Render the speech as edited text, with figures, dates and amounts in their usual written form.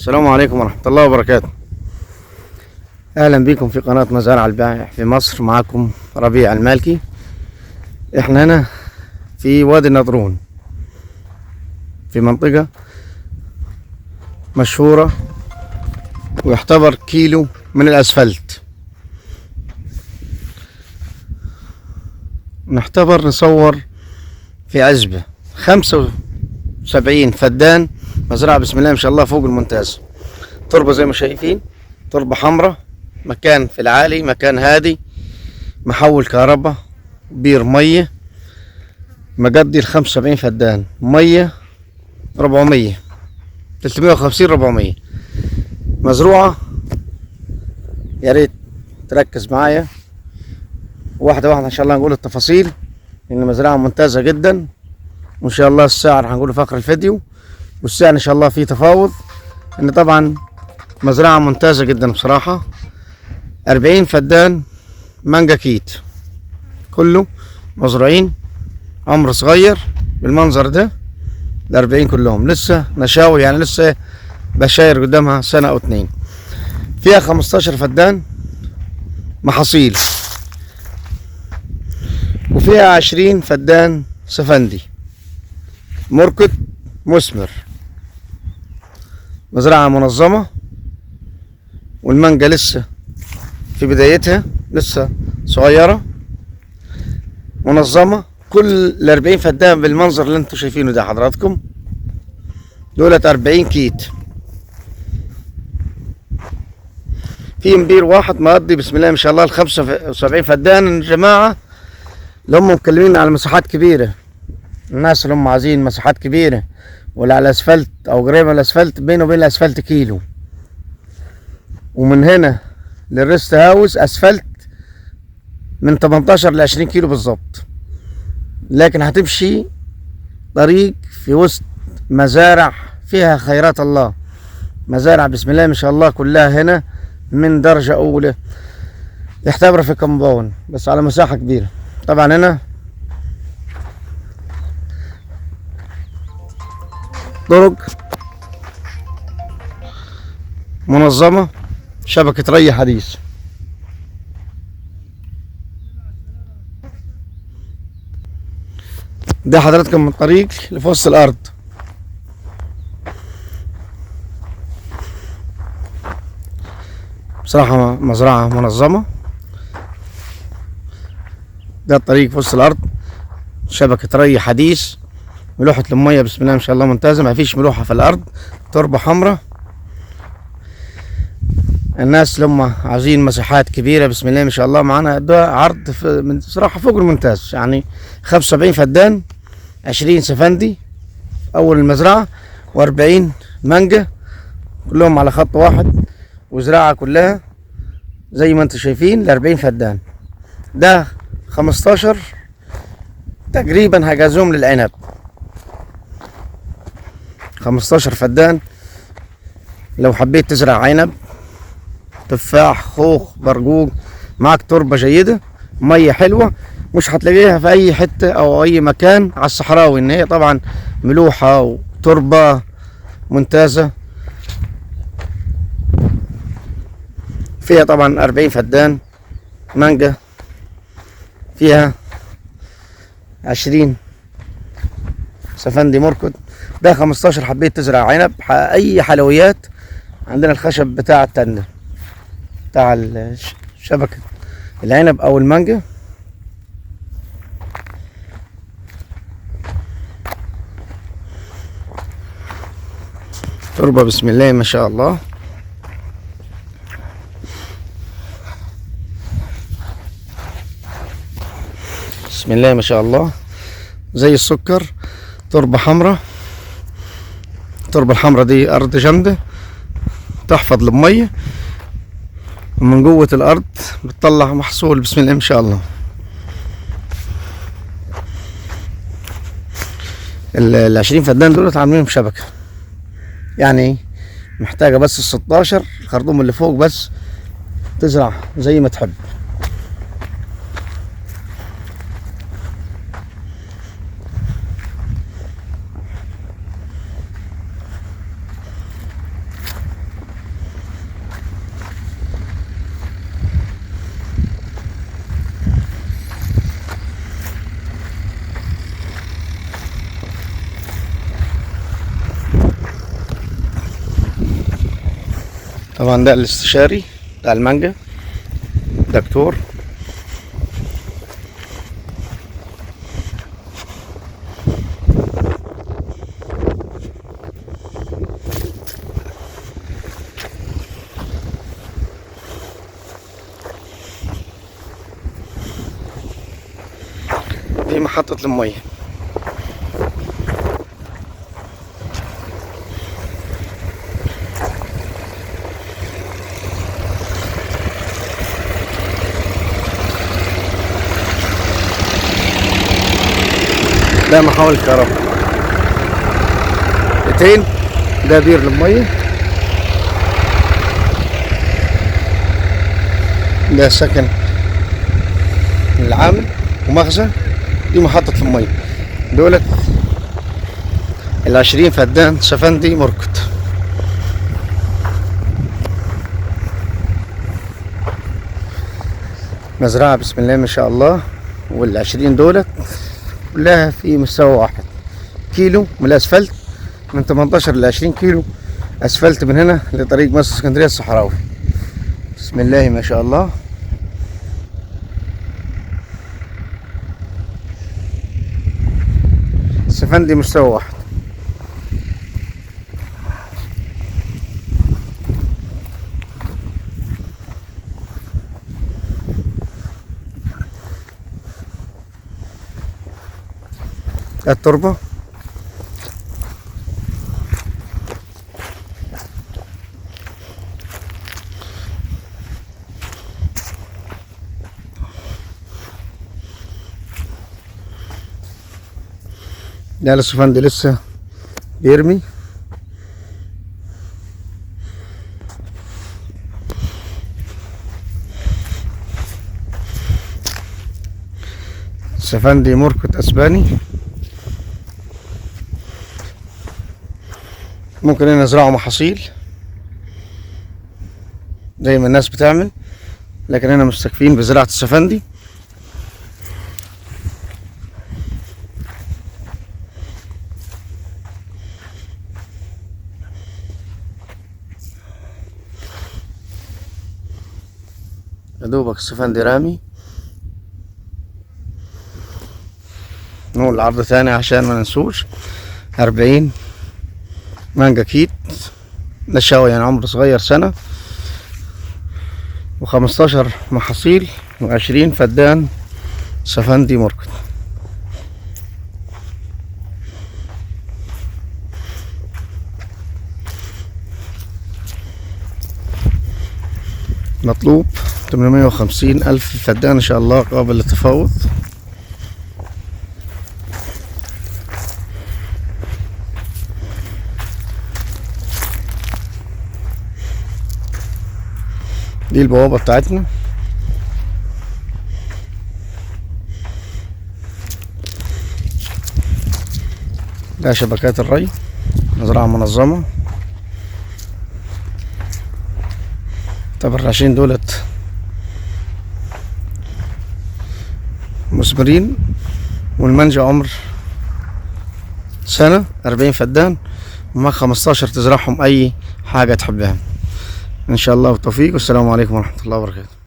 السلام عليكم ورحمة الله وبركاته. أهلا بكم في قناة مزارع البائع في مصر، معاكم ربيع المالكي. احنا هنا في وادي النطرون، في منطقة مشهورة ويعتبر كيلو من الأسفلت. نعتبر نصور في عزبة 75 فدان مزرعة، بسم الله ما شاء الله فوق الممتاز. تربة زي ما شايفين، تربة حمراء، مكان في العالي، مكان هادي، محول كهرباء، بير مية، مقضي ال 75 فدان، مية 400 350 400 مزروعة. يا ريت تركز معايا واحدة واحدة ان شاء الله نقول التفاصيل، لان مزرعة ممتازة جدا، وان شاء الله السعر هنقوله في اخر الفيديو، والسعر ان شاء الله فيه تفاوض. ان طبعا مزرعة ممتازة جدا بصراحة. 40 فدان مانجا كيت، كله مزروعين، عمر صغير بالمنظر ده. 40 كلهم لسه نشاوي، يعني لسه بشاير قدامها سنة او اتنين. فيها 15 فدان محاصيل، وفيها 20 فدان سفندي مركض مثمر. مزرعة منظمة، والمانجا لسه في بدايتها، لسه صغيرة، منظمة. كل 40 فدان بالمنظر اللي انتم شايفينه ده حضراتكم، دولت 40 كيت. في مبير واحد مقضي بسم الله ما شاء الله ال 75 فدان. الجماعة اللي هم متكلمين على مساحات كبيرة، الناس اللي هم عايزين مساحات كبيرة ولا على الاسفلت او قريب من الاسفلت، بينه وبين الاسفلت كيلو، ومن هنا لل rest house اسفلت من 18 ل 20 كيلو بالظبط. لكن هتمشي طريق في وسط مزارع فيها خيرات الله، مزارع بسم الله ما شاء الله كلها هنا من درجة أولى، يعتبر في compound بس على مساحة كبيرة. طبعا هنا طرق منظمة، شبكة ري حديث. ده حضراتكم من طريق لفي وسط الأرض. بصراحة مزرعة منظمة. ده الطريق في وسط الأرض، شبكة ري حديث، ملوحة المية بسم الله ما شاء الله ممتازة، ما فيش ملوحة في الأرض، تربة حمراء. الناس اللي هم عايزين مساحات كبيرة بسم الله ما شاء الله معانا ده عرض من صراحة فوق الممتاز. يعني 75 فدان، 20 سفندي أول المزرعة، و40 مانجا، كلهم على خط واحد، وزراعة كلها زي ما انتم شايفين. 40 فدان ده 15 تقريبا هجازهم للعنب. 15 فدان لو حبيت تزرع عنب، تفاح، خوخ، برجوج، معاك تربة جيدة، مية حلوة، مش هتلاقيها في اي حتة او اي مكان على الصحراوي، ان هي طبعا ملوحة وتربة ممتازة. فيها طبعا 40 فدان مانجا، فيها 20 سفندي مركض. ده 15 حبيت تزرع عنب، اي حلويات. عندنا الخشب بتاع التندة بتاع شبكة العنب او المانجا. تربة بسم الله ما شاء الله. بسم الله ما شاء الله زي السكر، تربة حمراء. التربة الحمراء دي أرض جامدة، تحفظ المية، ومن جوة الأرض بتطلع محصول بسم الله ما شاء الله. ال 20 فدان دول عاملينهم شبكة، يعني محتاجة بس ال 16 الخرطوم اللي فوق بس، تزرع زي ما تحب. طبعا ده الاستشاري بتاع المانجا، دكتور. دي محطة المية. ده محول الكهرباء 200، ده بير للمية، ده سكن العامل ومخزن، دي محطة المية. دولت 20 فدان سفندي مركت. مزرعة بسم الله ما شاء الله. وال20 دولت كلها في مستوى واحد، كيلو من الاسفلت، من 18 ل 20 كيلو اسفلت من هنا لطريق مصر اسكندرية الصحراوي. بسم الله ما شاء الله. السفندي مستوى واحد. التربة ده السفندي لسه بيرمي. سفندي مركت اسباني. ممكن هنا نزرعه محاصيل زي ما الناس بتعمل، لكن هنا مستكفين بزراعة السفندي. يا دوبك السفندي رامي. نقول العرض ثاني عشان ما ننسوش. 40 مانجا كيت نشاوي، يعني عمر صغير سنة، و15 محاصيل، و20 فدان سفندي مركت. مطلوب 850 ألف فدان إن شاء الله، قابل للتفاوض. دي البوابة بتاعتنا. ده شبكات الري، مزرعة منظمة. طب الراشين دولت مثمرين، والمانجا عمر سنة، 40 فدان، ومع 15 تزرعهم أي حاجة تحبها إن شاء الله. بالتوفيق، والسلام عليكم ورحمة الله وبركاته.